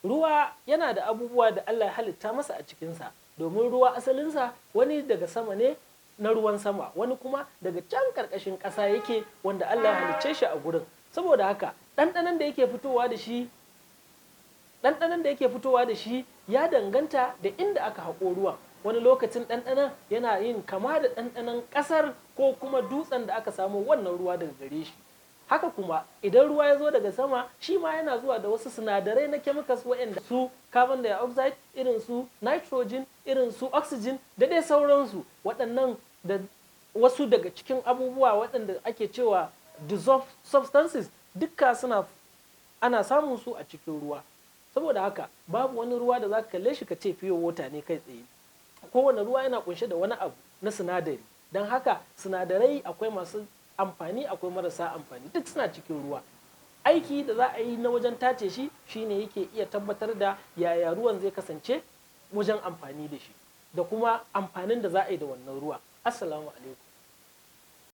Ruwa yana da abubuwa da Allah ya halitta masa a cikinsa, domin ruwa asalinsa wani daga sama ne na ruwan sama, wani kuma daga can ƙarƙashin ƙasa yake, wanda Allah ya halicce shi a gurin. Saboda haka ɗanɗanon da yake fitowa da shi ya danganta da inda aka haƙo ruwan. Wani lokacin ɗanɗanon yana yin kama da ɗanɗanon ƙasar ko kuma dutsen da aka samu wannan ruwa daga gare shi. Haka kuma idan ruwa ya zo daga sama, shi ma yana zuwa da wasu sinadarai na chemicals, waɗanda su carbon dioxide, irin su nitrogen, irin su oxygen da dai sauransu. Waɗannan da wasu daga cikin abubuwa waɗanda ake cewa dissolved substances, dukka suna ana samun su a cikin ruwa. Saboda haka babu wani ruwa da za ka kalle shi ka ce pure water ne kai tsaye. Kowane ruwa yana kunshe da wani abu na sinadari. Don haka sinadarai akwai masu amfani, akwai marasa amfani, duk suna cikin ruwa. Aiki da za a yi na wajen tace shi shine yake iya tabbatar da yaya ruwan zai kasance wajen amfani da shi da kuma amfanin da za a yi da wannan ruwa. Assalamu alaikum.